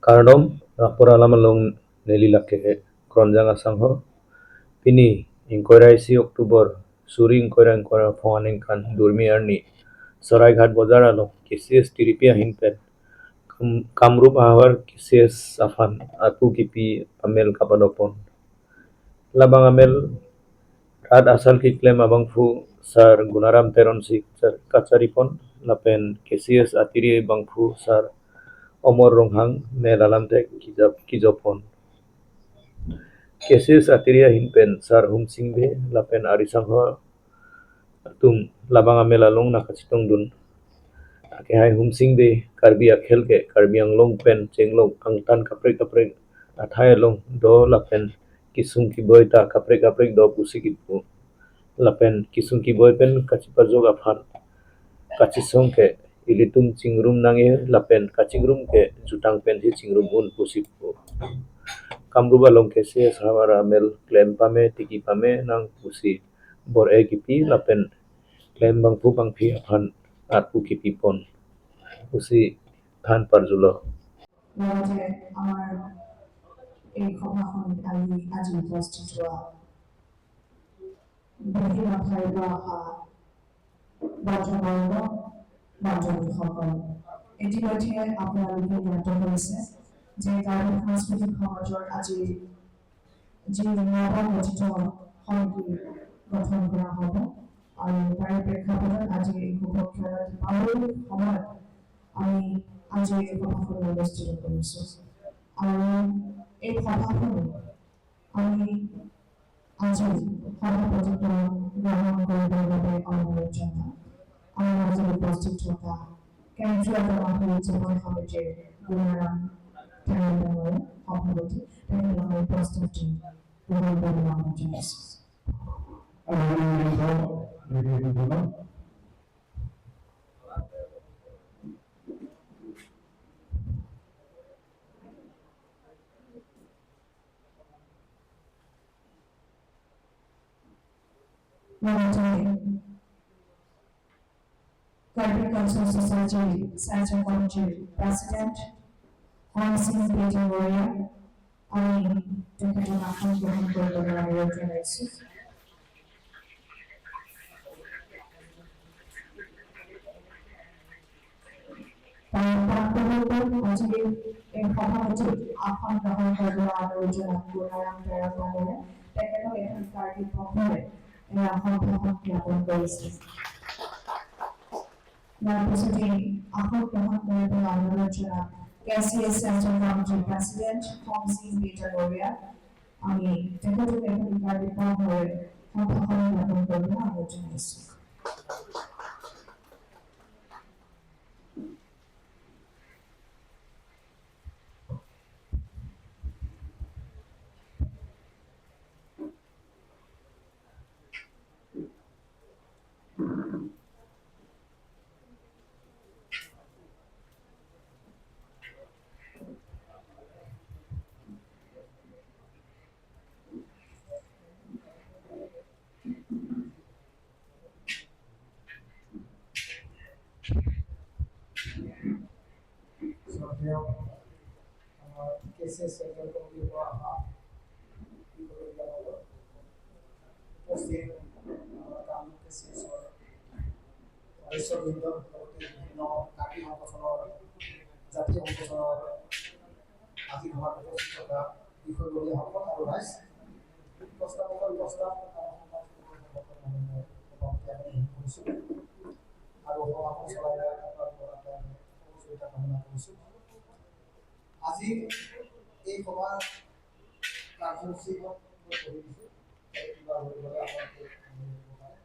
Kardom rapor alam along nelilake kronjang asangho pini inquiry October suri inquiry inquiry phone kan durmi arni Saraighat Bazar along KCS tiripia hinpen Kamrup ahar KCS afan atu kipi amel kapadopon labang amel rad asal ki claim abangfu sir Gunaram Teron si kacharipon lapen KCS atiri bangfu sir Omar Ronghang mel alamte kijopon KCS atiria hinpen sir Humsing be lapen arisangho tum labang amel along nakachitong dun akehai Humsing be Karbi akhel ke Karbi Anglong pen chenglong angtan kaprek kaprek athai along do lapen kisung ki boy ta kaprek kaprek do pusi kipu lapen kisung ki boy pen kachipajog afan kachisong ke ilitum chingrum nange lapen kachingrum ke jutang pen hi chingrum un pusipu Kamruba long kese sawara mel claim pame tiki pame nang pusi bor e kipi lapen claim bangpu bangphi afan atpu kipi pon pusi than parjulo লগতে আমাৰ এই সভাখনত আজি উপস্থিত হোৱা বিভিন্ন ঠাইৰ পৰা অহা বন্ধুবৰ্গ, বান্ধৱীসকল, ইতিমধ্যে আপোনালোকে জ্ঞাত হৈছে যে কাৰ্বি সাংস্কৃতিক সমাজৰ আজি যি নৱগঠিত সমিতি গঠন কৰা হ'ব আৰু তাৰে প্ৰেক্ষাপটত আজি এই শুভক্ষণত দীপাৱলীৰ সময়ত আমি আজি এই সভাখন অনুষ্ঠিত কৰিছোঁ। আৰু এই সভাখনত আমি আজি সভাপতিত্ব গ্ৰহণ কৰিবৰ বাবে অনুৰোধ জনাম আমাৰ মাজত উপস্থিত থকা কেন্দ্ৰীয় দমাহী উদযাপন সমিতিৰ গুণাৰাম থেৰণ ডাঙৰীয়া সভাপতি, তেখেতক আমি প্ৰস্তুতি গ্ৰহণ কৰিবলৈ আহ্বান জনাইছোঁ। লগতে কাৰ্বি কালচাৰ ছ'চাইটিৰ চেণ্ট্ৰেল কমিটিৰ প্ৰেচিডেণ্ট হংসিং পেটাগৰীয়া, আমি তেখেতক আসন গ্ৰহণ কৰিবলৈ অনুৰোধ জনাইছোঁ। তাৰ প্ৰাক্তবৰ্গত আজি এই সভাপতিত আসন গ্ৰহণ কৰিবলৈ অনুৰোধ জনাম গুণাৰাম তেৰণ ডাঙৰীয়া, তেখেতক এখন কাৰ্বি পক্ষৰে এই সম্ভাষণ জ্ঞাপন কৰিছে। ইয়াৰ পিছতে আসন গ্ৰহণ কৰিবলৈ অনুৰোধ জনাম কেচিএছ চেণ্ট্ৰেল কমিটিৰ প্ৰেচিডেণ্ট হংসিং পেটাগৰীয়া, আমি তেখেতক এখন কাৰ্বি পক্ষৰে সম্ভাষণ জ্ঞাপন কৰিবলৈ অনুৰোধ জনাইছোঁ। শ্ৰদ্ধেয় আমাৰ কেচিএছ চেণ্ট্ৰেল কমিটিৰ পৰা অহা বিষয়ববীয়াসকল, উপস্থিত আমাৰ কামৰূপ কেচিএছৰ সদস্যবৃন্দ, লগতে বিভিন্ন কাৰ্বি সংগঠনৰ, জাতীয় সংগঠনৰ আজি সভাত উপস্থিত থকা বিষয়ববীয়াসকল আৰু ৰাইজ, প্ৰস্তাৱকৰ প্ৰস্তাৱ আৰু সমাজ মাননীয় সভাপতি আমি কৰিছোঁ আৰু সভাখন চলাই দিয়াৰ আপোনালোকৰ সহযোগিতা কামনা কৰিছোঁ। আজিৰ এই সভাৰ কাৰ্যসূচীখন মই পঢ়ি দিছোঁ, কিবা হৈ গ'লে আপোনালোকে দিব পাৰে।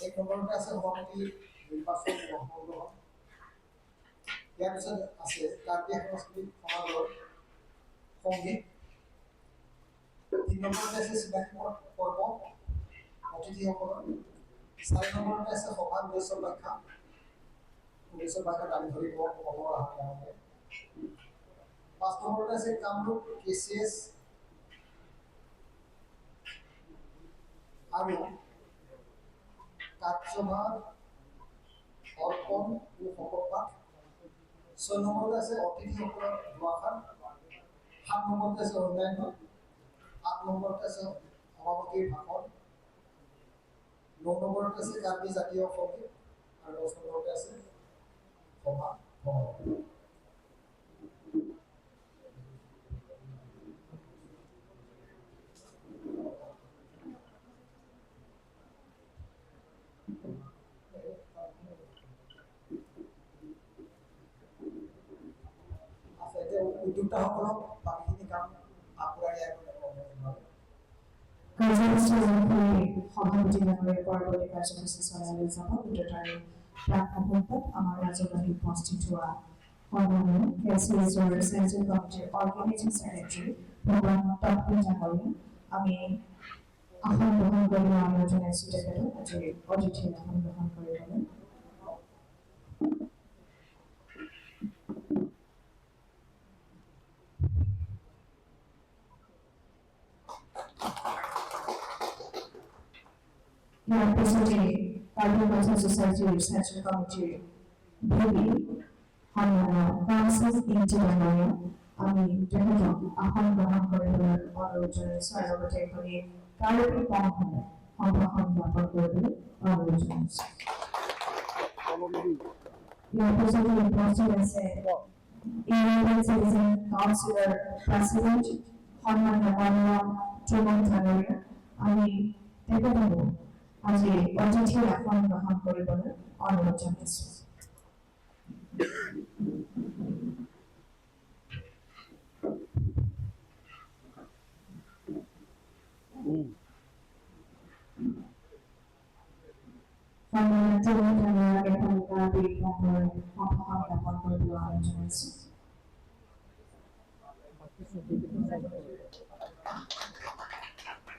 এক নম্বৰতে আছে সভাপতি নিৰ্বাচন অংশগ্ৰহণ। ইয়াৰ পিছত আছে কাৰ্বি সাংস্কৃতিক সমাজৰ সংগীত। 3 নম্বৰতে আছে চিনাকি পৰ্ব অতিথিসকলৰ। 4 নম্বৰতে আছে সভাৰ উদ্দেশ্য ব্যাখ্যা, উদ্দেশ্য ব্যাখ্যা দাঙি ধৰিব অমৰ আহ্বানে। 5 নম্বৰতে আছে কামৰূপ কেচিএছ আৰু কাৰ্যভাৰ অৰ্পণ ও শপত পাঠ। 6 নম্বৰতে আছে অতিথিসকলৰ দুআষাৰ, 7 নম্বৰতে আছে অন্যান্য, 8 নম্বৰতে আছে সভাপতিৰ ভাষণ, 9 নম্বৰতে আছে কাৰ্বি জাতীয় সংগীত আৰু 10 নম্বৰতে আছে সভা সমাপন। আচ্ছা, এতিয়া উদ্যোক্তাসকলক বাকীখিনি কাম আগবঢ়াই দিয়াৰ বাবে অনুৰোধ জনালোঁ। কাৰ্যসূচী অনুসৰি সভাপতি ডাঙৰীয়া পৰৱৰ্তী কাৰ্যসূচী চলাই লৈ যাব। কিন্তু তাৰে প্ৰাক মুহূৰ্তত আমাৰ মাজত আহি উপস্থিত হোৱা সন্মানীয় কে চি এছৰ চেণ্ট্ৰেল কমিটিৰ অৰ্গেনাইজিং ছেক্ৰেটাৰী ভগৱান তপন ডাঙৰীয়া, আমি আসন গ্ৰহণ কৰিবলৈ অনুৰোধ জনাইছোঁ তেখেতক আজিৰ অতিথিৰ আসন গ্ৰহণ কৰিবলৈ। ইয়াৰ পিছতে কাৰ্বি কালচাৰ ছ'চাইটিৰ চেণ্ট্ৰেল কমিটিৰ ভূমি সন্মানীয় ফ্ৰান্সিছ ইংটি ডাঙৰীয়া, আমি তেখেতক আসন গ্ৰহণ কৰিবলৈ অনুৰোধ জনাইছোঁ আৰু লগতে এখনি কাৰ্বি পংসমূহ সম্ভাষণ জ্ঞাপন কৰিবলৈ অনুৰোধ জনাইছোঁ। ইয়াৰ পিছতে উপস্থিত আছে ইউনাইটেড চিটিজেন কাউন্সিলৰ প্ৰেচিডেণ্ট সন্মানীয় মনোৰম ত্ৰিমন ডাঙৰীয়া, আমি তেখেতকো আজি অতিথিৰ আসন গ্ৰহণ কৰিবলৈ অনুৰোধ জনাইছোঁ। সন্মানীয় ত্ৰিমন ডাঙৰীয়াক এখন কাৰ্বি পংগৰ সম্ভাষণ জ্ঞাপন কৰিবলৈ অনুৰোধ জনাইছোঁ।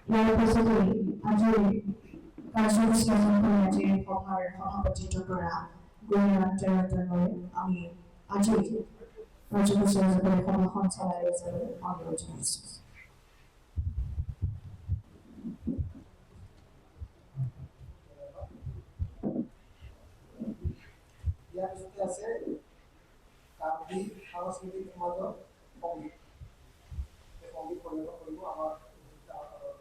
ইয়াৰ পিছতে আজিৰ কাৰ্যসূচী অনুসৰি আজিৰ সভাৰ সভাপতিত্ব কৰা গৌৰীনাথ তেৰণ ডাঙৰীয়া, আমি আজি কাৰ্যসূচী অনুসৰি সভাখন চলাই লৈ যাবলৈ অনুৰোধ জনাইছোঁ। ইয়াৰ পিছতে আছে কাৰ্বি সাংস্কৃতিক সমাজৰ সংগীত। এই সংগীত পৰিৱেশন কৰিব আমাৰ উদ্যোক্তাসকলৰ।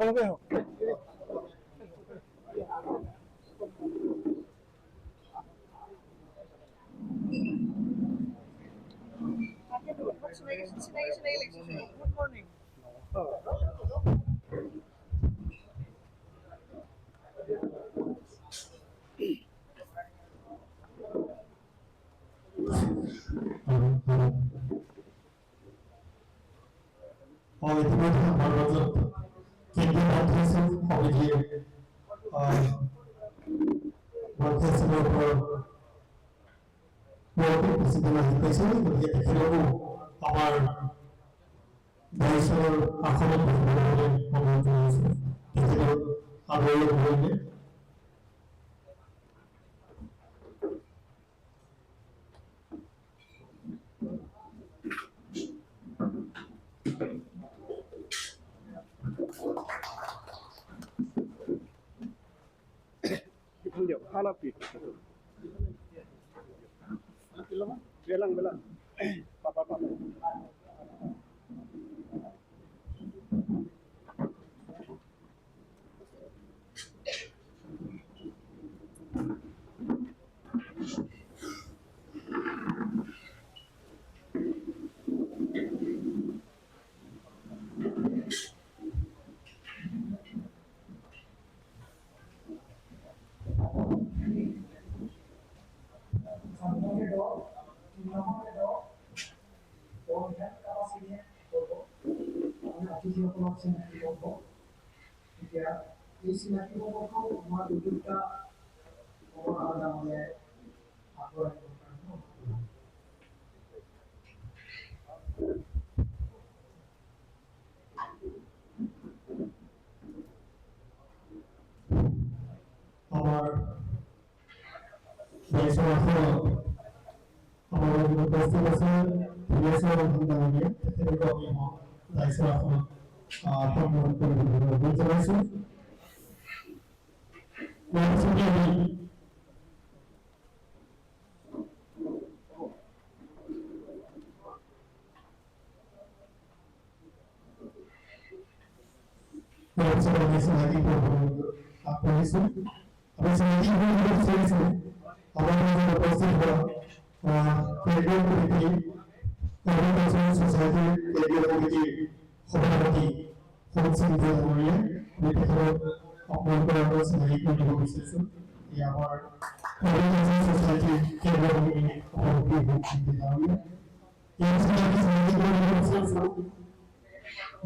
আগলৈকে হওক। Good morning. ইতিমধ্যে আমাৰ মাজত কেন্দ্ৰীয় মন্ত্ৰী সমিতিৰ মন্ত্ৰীসকলৰ ওপৰত ৱৰ্কিং প্ৰেচিডেণ্ট আহি পাইছে, গতিকে তেখেতকো আমাৰ ডাইচৰ আসনত বহিবলৈ অনুৰোধ জনাইছোঁ। তেখেতক আদৰি কৰিলে। দিয়ক হালাপি বেলাং বেলাং পাপা পাপা। অতিথিসকলক চিনাকি কৰিব। এতিয়া এই চিনাকি পৰ্বটো আমাৰ উদ্যোক্তা ডাঙৰীয়াই আগবঢ়াই দিবৰ কাৰণে। আমাৰ দেশৰ আসনত আমাৰ উপস্থিত আছে ধীৰেশ্বৰ ডাঙৰীয়া, তেখেতকো আমি ৰাইজৰ আসনত সম্বোধন কৰিবলৈ অনুৰোধ জনাইছোঁ। ইয়াৰ পিছতে আমি চিনাকি আগবাঢ়িছোঁ। আমি চিনাকি কৰিব বিচাৰিছোঁ আমাৰ মাজত উপস্থিত হোৱা কেন্দ্ৰীয় কমিটি কাৰ্বি কালচাৰেল ছ'চাইটিৰ কেন্দ্ৰীয় কমিটিৰ সভাপতি সোম সিং ডাঙৰীয়া। আমি তেখেতক আপোনালোকৰ আগত চিনাকি কৰি দিব বিচাৰিছোঁ। এই আমাৰ কাৰ্বি কালচাৰেল ছ'চাইটিৰ কেন্দ্ৰীয় কমিটিৰ সভাপতি সোম সিং ডাঙৰীয়া। ইয়াৰ পিছতে আমি চিনাকি কৰি দিব বিচাৰিছোঁ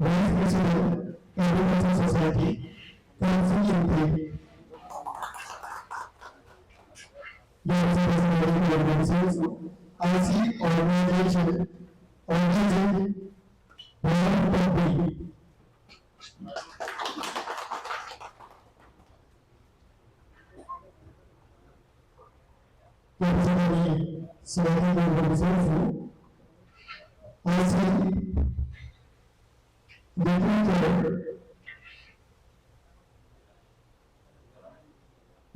vice president Karbi cultural society council MP. ইয়াৰ পিছতে চিনাকি কৰি দিব বিচাৰিছোঁ I C organisation organizing company. ইয়াৰ পিছত আমি চিনাকি কৰিব বিচাৰিছোঁ I C deputy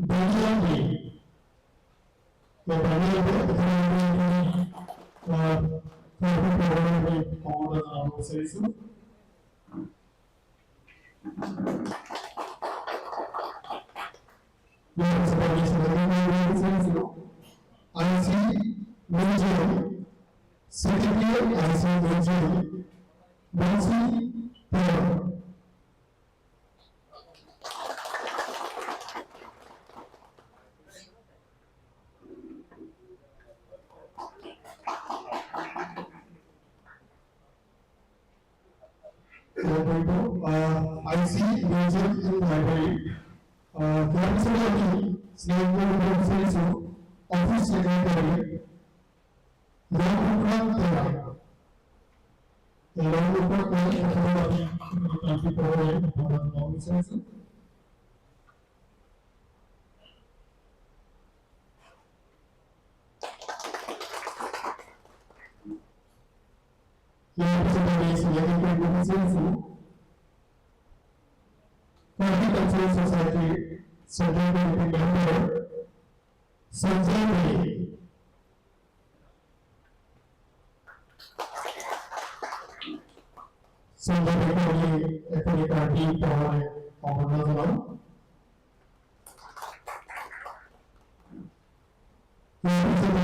Daniel Lee. Daniel Lee এখানে আমি সম্বোধন জনাব বিচাৰিছোঁ। ইয়াৰ পিছত আমি চিনাকি কৰিব বিচাৰিছোঁ I C museum secretary I C museum Bansi Teron. কৰিব I C museum and library. ইয়াৰ পিছতে আমি চিনাকি কৰিব বিচাৰিছোঁ অফিচ ছেক্ৰেটাৰী ৰংপুৰা তেৰা। ৰংপুৰা তেৰা, তেখেতক আমি কাৰ্বি সম্বোধন জনাব বিচাৰিছোঁ। ইয়াৰ পিছত আমি চিনাকি কৰিব বিচাৰিছোঁ কাৰ্বি কালচাৰেল ছ'চাইটিৰ চেণ্ট্ৰেল কমিটি মেম্বাৰ সঞ্জয় ৰে। সঞ্জয় আমি এখনি কাৰ্বি পঢ়াৰে সম্বৰ্ধনা জনাম। ইয়াৰ পিছতে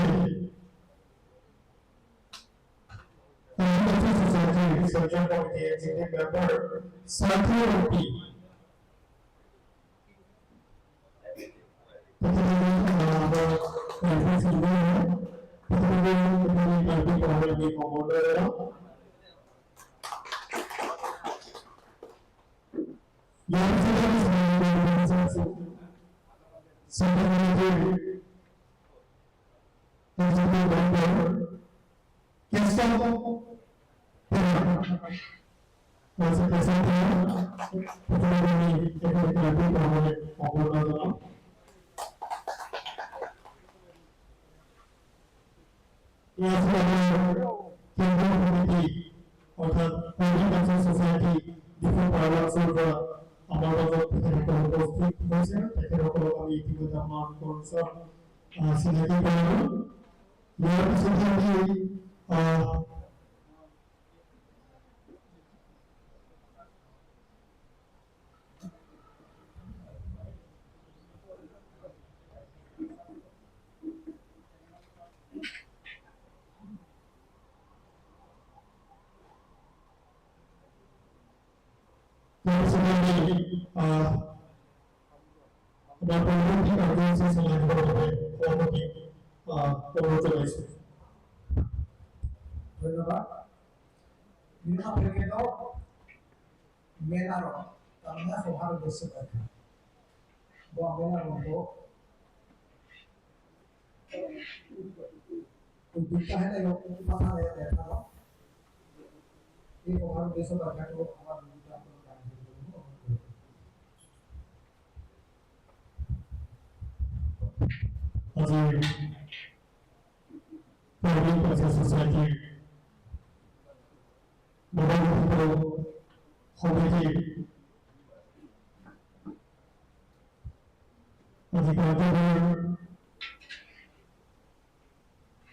Karbi Cultural Society Central Committee Executive Member Sarthi Rongpi, তেখেতে আমাৰ কাৰ্বি ছিংগাৰ হয়। তেখেতক এখনি কাৰ্বি পঢ়াৰে আমি সম্বৰ্ধনা জনাম। ইয়াৰ পিছতে আমি স্মৰণ কৰিব বিচাৰিছোঁ চেণ্ট্ৰেল কমিটিৰ এক্সিকিউটিভ মেম্বাৰ কেশৱ টেৰা। কেশৱ টেৰা, তেখেতক আমি এখনি কাৰ্বি পঢ়াৰে সম্বৰ্ধনা জনাম। ইয়াৰ পিছত আমাৰ কেন্দ্ৰীয় সমিতি, অৰ্থাৎ কাৰ্বি কালচাৰ ছ'চাইটি ডিফু পাৰলাক্সৰ পৰা আমাৰ মাজত তেখেতসকল উপস্থিত হৈছে। তেখেতসকলক আমি ইতিমধ্যে আপোনালোকৰ ওচৰত চিনাকি কৰালো। ইয়াৰ পিছতে আমি ইয়াৰ পিছতে আমি আমাৰ পৰৱৰ্তী কাৰ্যসূচী চলাই নিবৰ বাবে সভাপতিক অনুৰোধ জনাইছোঁ। ধন্যবাদ। বিনা পেকেটও মেলাৰ, তাৰমানে সভাৰ উদ্দেশ্য ব্যাখ্যা বা মেলাৰ উদ্যোক্তা হেনে কথা দেখা। এই সভাৰ উদ্দেশ্য ব্যাখ্যাটো আমাৰ নিয়োজিত আপোনালোকে দাঙি ধৰিব অনুৰোধ কৰিছোঁ। আজিৰ কাৰ্বি কালচাৰ ছ'চাইটিৰ নৱগঠিত সমিতিৰ আজি কাৰ্যভাৰ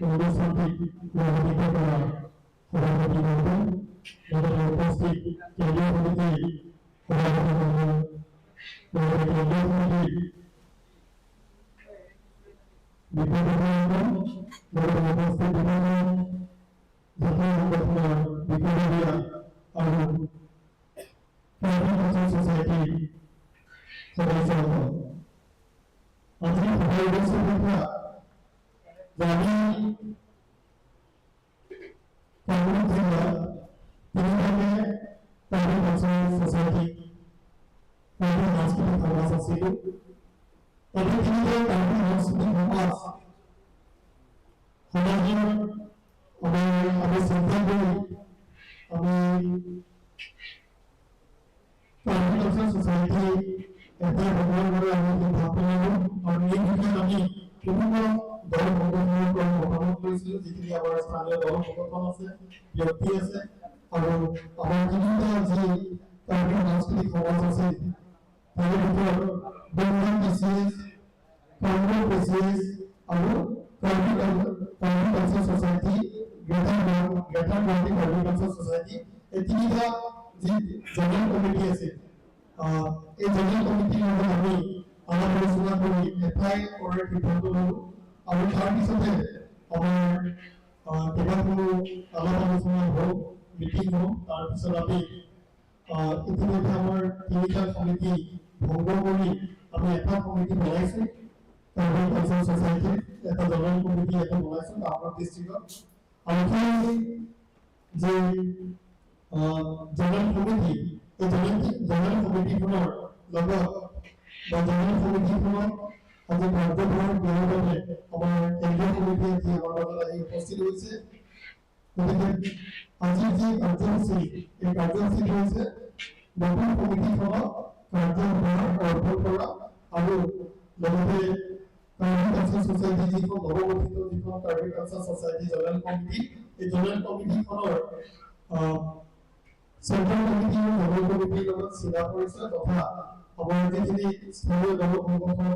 অনুষ্ঠানটিক প্ৰভাৱিত কৰা সভাপতি মহোদয়, লগতে উপস্থিত কেন্দ্ৰীয় সমিতিৰ সভাপতি মহোদয়, লগতে কেন্দ্ৰীয় সমিতিৰ বিষয়ববীয়াসকল, লগতে উপস্থিত বিভিন্ন জাতীয় সংগঠনৰ বিষয়ববীয়া আৰু কাৰ্বি কালচাৰ ছ'চাইটিৰ সদস্যসকল, আজি সভাৰ উদ্দেশ্য ব্যাখ্যা যে আমি কামৰূপ জিলাত তিনিভাগে কাৰ্বি কালচাৰ ছ'চাইটি, কাৰ্বি সাংস্কৃতিক সমাজ আছিলোঁ। তাতে তিনিটা কাৰ্বি সাংস্কৃতিক সমাজৰ আমাৰ আমি চিন্তা কৰি আমি কাৰ্বি কালচাৰ ছ'চাইটি এটা হ'বৰ বাবে আমি সিদ্ধান্ত ল'লোঁ আৰু এই বিষয়ত আমি বিভিন্ন দল সংগঠনৰ পৰা মতামত লৈছিলোঁ, যিখিনি আমাৰ স্থানীয় দল সংগঠন আছে, ব্যক্তি আছে। আৰু আমাৰ তিনিটা যি কাৰ্বি সাংস্কৃতিক সমাজ আছে, তাৰে ভিতৰত বংগাল পিচিএছ, কামৰূপ পিচিএছ আৰু Karbi culture society greater Guwahati Karbi culture society, এই তিনিটা যি জেনেৰেল কমিটি আছে, এই জেনেৰেল কমিটিৰ লগত আমি আলাপ আলোচনা কৰি এপ্লাই কৰাৰ সিদ্ধান্ত ল'লোঁ। আৰু তাৰপিছতে আমাৰ কেইবাখনো আলাপ আলোচনা হ'ল, মিটিং হ'ল। তাৰপিছত আমি ইতিমধ্যে আমাৰ তিনিটা সমিতি ভংগ কৰি আমি এটা সমিতি বনাইছোঁ। কাৰ্বি কালচাৰ ছ'চাইটিৰ এটা জেনেৰেল কমিটি এটা বনাইছোঁ কামৰূপ ডিষ্ট্ৰিক্টত। আৰু সেই যে জেনেৰেল কমিটি, এই জেনেৰেল কমিটিখনৰ লগত বা জেনেৰেল সমিতিখনত আজি কাৰ্যভাৰ দিয়াৰ বাবে আমাৰ কেন্দ্ৰীয় সমিতি আজি আমাৰ মাজত আহি উপস্থিত হৈছে। গতিকে আজিৰ যি কাৰ্যসূচী, এই কাৰ্যসূচীটো হৈছে নতুন সমিতিখনক কাৰ্যভাৰ অৰ্পণ কৰা আৰু লগতে কাৰ্বি কালচাৰ ছ'চাইটি যিখন নৱগঠিত, যিখন Karbi culture society general committee, এই জেনেৰেল কমিটিখনৰ চেণ্ট্ৰেল কমিটি আৰু জেনেৰেল কমিটিৰ লগত চিনা পৰিচয় তথা আমাৰ যিখিনি স্থানীয় দল সংগঠন,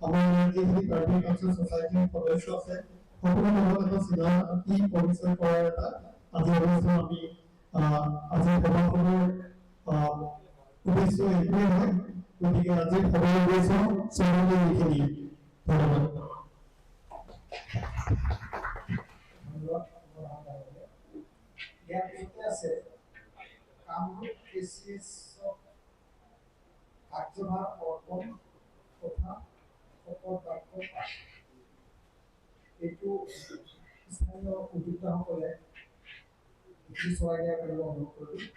আমাৰ যিখিনি কাৰ্বি কালচাৰ ছ'চাইটিৰ সদস্য আছে, সকলোৰ লগত এটা চিনাকি পৰিচয় কৰাৰ এটা আজি অনুষ্ঠান আমি আজিৰ সভাখনৰ উদ্দেশ্য এইটোৱে হয়। গতিকে আজিৰ সভাৰ উদ্দেশ্য চমুকৈ এইখিনিয়ে। ধন্যবাদ। ধন্যবাদ মোহন ডাঙৰীয়া। ইয়াৰ পিছতে আছে কামৰূপ কে চি এছক কাৰ্যভাৰ অৰ্পণ তথা শপত বাক্য পাঠ। এইটো স্থানীয় উদ্যোক্তাসকলে এইখিনি চলাই নিয়াৰ কাৰণে অনুৰোধ কৰিলোঁ।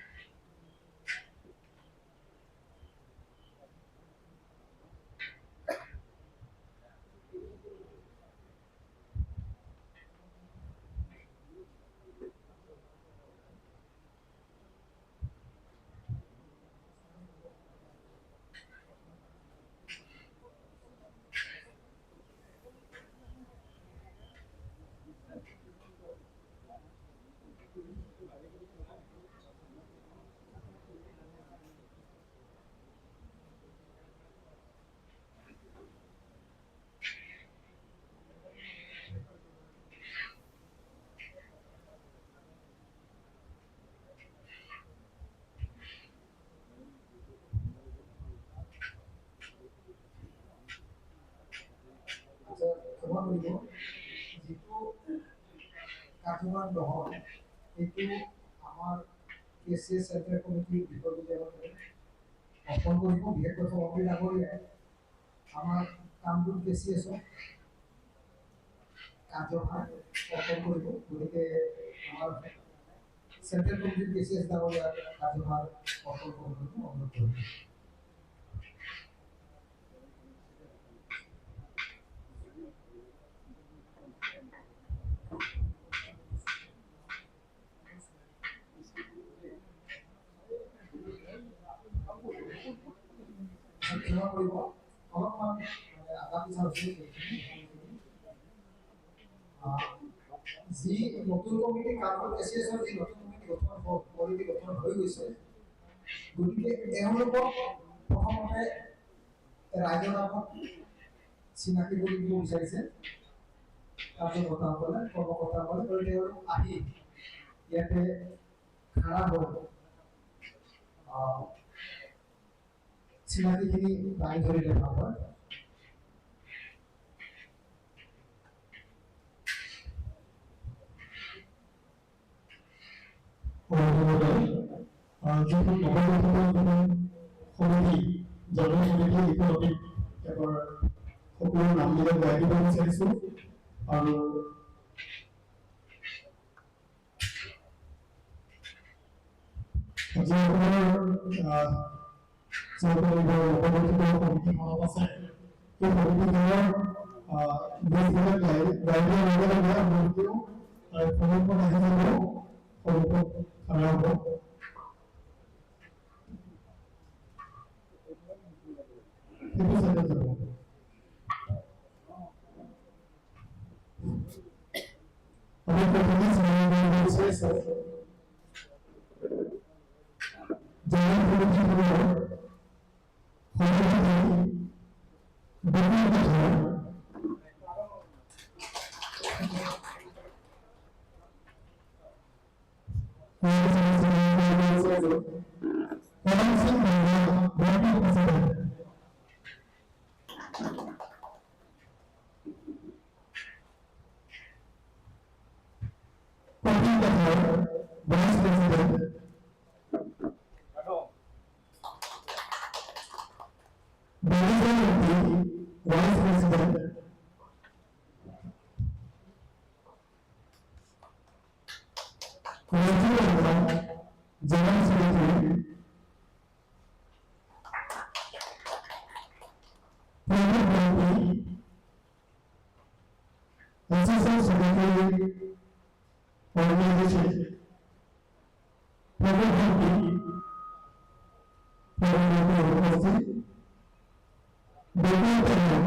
আচ্ছা, ক্ষমা কৰিব, যিটো কাৰ্যভাৰ গ্ৰহণ সেইটো আমাৰ কে চি এছ চেণ্ট্ৰেল কমিটিৰ বিষয়ববীয়াসকলে অৰ্পণ কৰিব। বিশেষকৈ সভাপতি ডাঙৰীয়াই আমাৰ কামৰূপ কে চি এছক কাৰ্যভাৰ অৰ্পণ কৰিব। গতিকে আমাৰ চেণ্ট্ৰেল কমিটিৰ কে চি এছ ডাঙৰীয়াক কাৰ্যভাৰ অৰ্পণ কৰিবলৈ অনুৰোধ কৰিব। ক্ষমা কৰিব, অলপমান মানে আগা পিছা হৈছে। যি নতুন কমিটি কামৰূপ কে চি এছৰ যি নতুন কমিটি গঠন হ'ল, অলৰেডি গঠন হৈ গৈছে, গতিকে এওঁলোকক প্ৰথমতে ৰাইজৰ আগত চিনাকি কৰি দিব বিচাৰিছে কাৰ্যকৰ্তাসকলে, কৰ্মকৰ্তাসকলে। গতিকে তেওঁলোক আহি ইয়াতে খাৰা হৈ চিনাকিখিনি দাঙি ধৰিলে ভাল হয়। যিখন নৱগঠিত যিখন সমিতি, জনসমিতি, সেইটো আমি এবাৰ সকলো নামবিলাক গাই দিব বিচাৰিছোঁ। আৰু যিসকলৰ যিসকল এইবাৰ নৱগঠিত সমিতিখনত আছে, সেই সমিতিখনৰ লিষ্টবিলাক গাই দিয়াৰ লগে লগে আপোনালোকেও সন্মুখত আহি যাব, সন্মুখত খাৰা হ'ব। সেইটো চাইডত যাব। আমি প্ৰথমে চিনাকি কৰিব বিচাৰিছোঁ জেনেৰেল সমিতিখনৰ সভাপতি বিপুল কোঠাৰ, Karan Singh Banga, vice president, Kapil Kathar, vice president, Balendra Mukhi, vice president, Raju Ranga, general secretary, Pranab Mukhi, assistant secretary organization, Pranab Mukhi, Pranab Mukhi উপস্থিত, Bipin Kathar,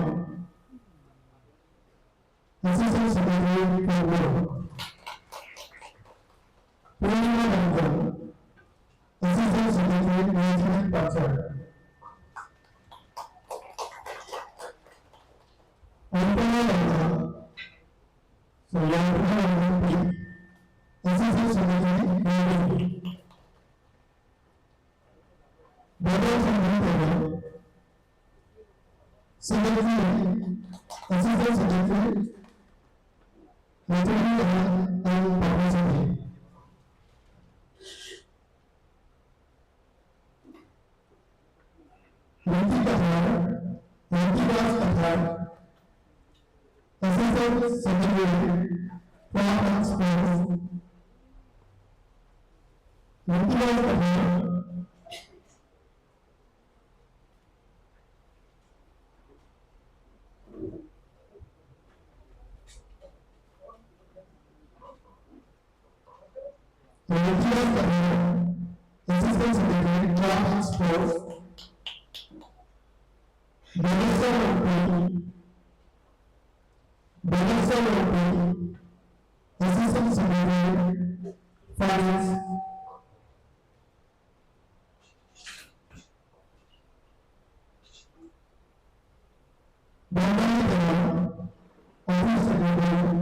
assistant secretary Congo, Purnima Ranjan, assistant secretary management Cachar, Antara Ranga, so Yamuna Mukhi, assistant secretary management, Secretary, Assistant Secretary, Material and Publicity. Rinki Kathar, Rinki Das Kathar, Assistant Secretary, Craft and Sports. Rinki Das Kathar, Rinki Das Kathar, Assistant Secretary, Craft and Sports. Vanessa Murthy, Vanessa Murthy, Assistant Secretary, Finance. Bandari Kumar, Office Secretary.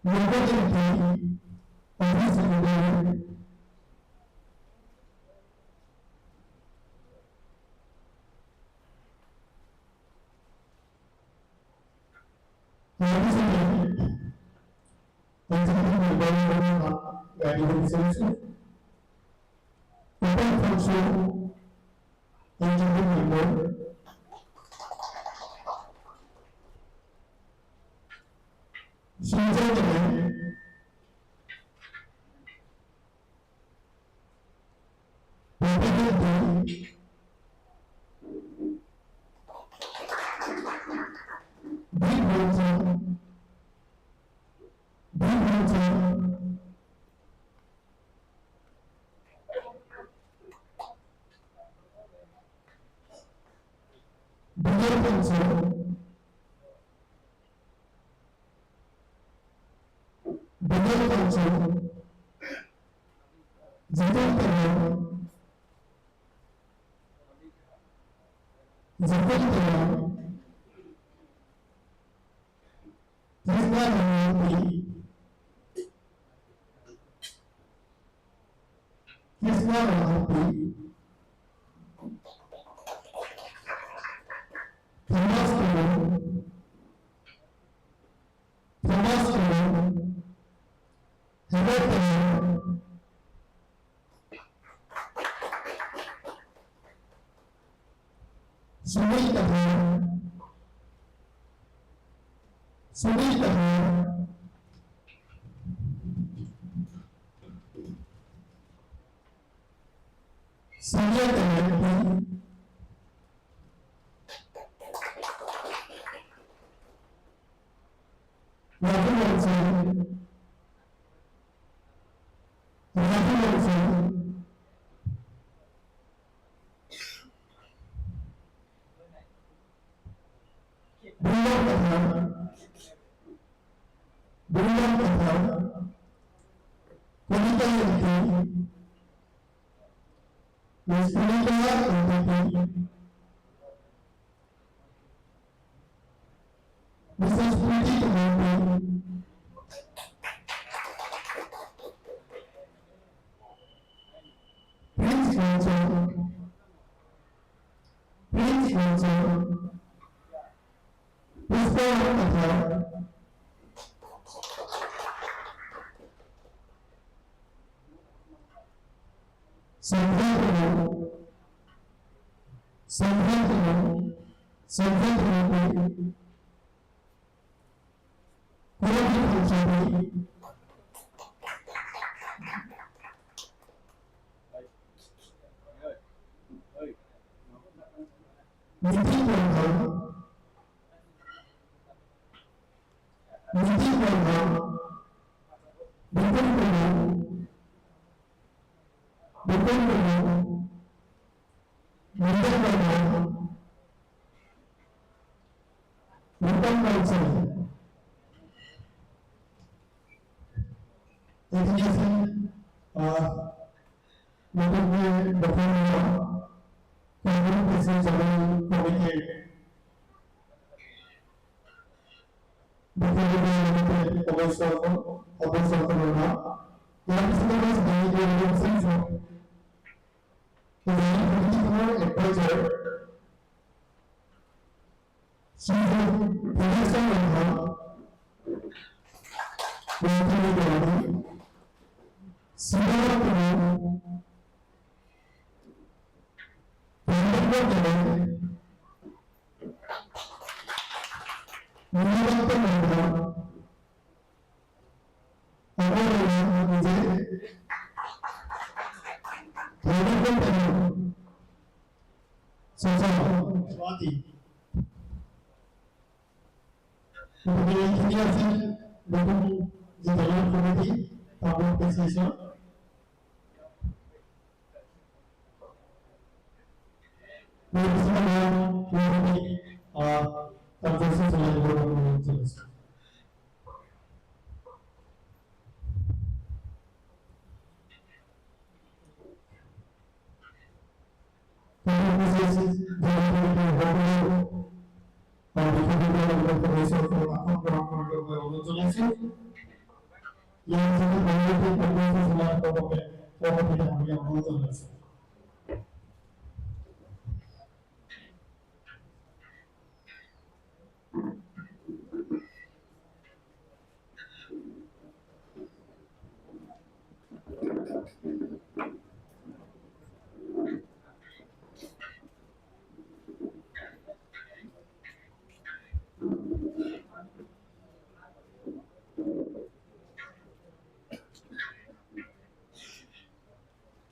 Robert MP, Office Secretary. Executive Member জানিব বিচাৰিছো। Open Function, Executive Member। Sanjay Dev, Prabhat Dev, B Bhushan, B Bhushan, Vijay Panchal, Vijay Panchal, Jiten Telang, Jiten Telang, Krishna Mohanty, Krishna Mohanty, Thomas Kumar, Thomas Kumar, Herbert Kumar, Sunil Kathar, Sunil Kathar, Sanjay Kathar, Raju Bansal, Raju Bansal, Brinda Kathar, Brinda Kathar, Konita MP, Miss Konita MP, Mrs. Preeti MP, Prince Bansal, Prince Bansal, Pushpa Kathar, Sandhya Kumar, Sandhya Kumar, Sandhya Kumar, Purabhi Panchali, Nitin Pradhan, Nitin Pradhan, Bipin Pradhan, Bipin Pradhan, Nandan Pradhan, Rupam Bansal। এইখিনি আছিল নতুনকৈ গঠন হোৱা Congress general কমিটিৰ বিষয়ববীয়াৰ লগতে সদস্যসকলৰ নাম। ইয়াৰ পিছতে মই জানি দিব বিচাৰিছো। নতুন যি দলৰ সমিতি তামোল প্ৰেচিশ্যন কাৰ্যসূচী চলাই দিবৰ বাবে অনুৰোধ জনাইছোঁ। অনুৰোধ জনাইছোঁ। ইয়াৰ পিছতে পৰৱৰ্তী কাৰ্যসূচী চলাই দিবৰ বাবে সভাপতি ডাঙৰীয়াক অনুৰোধ জনাইছোঁ।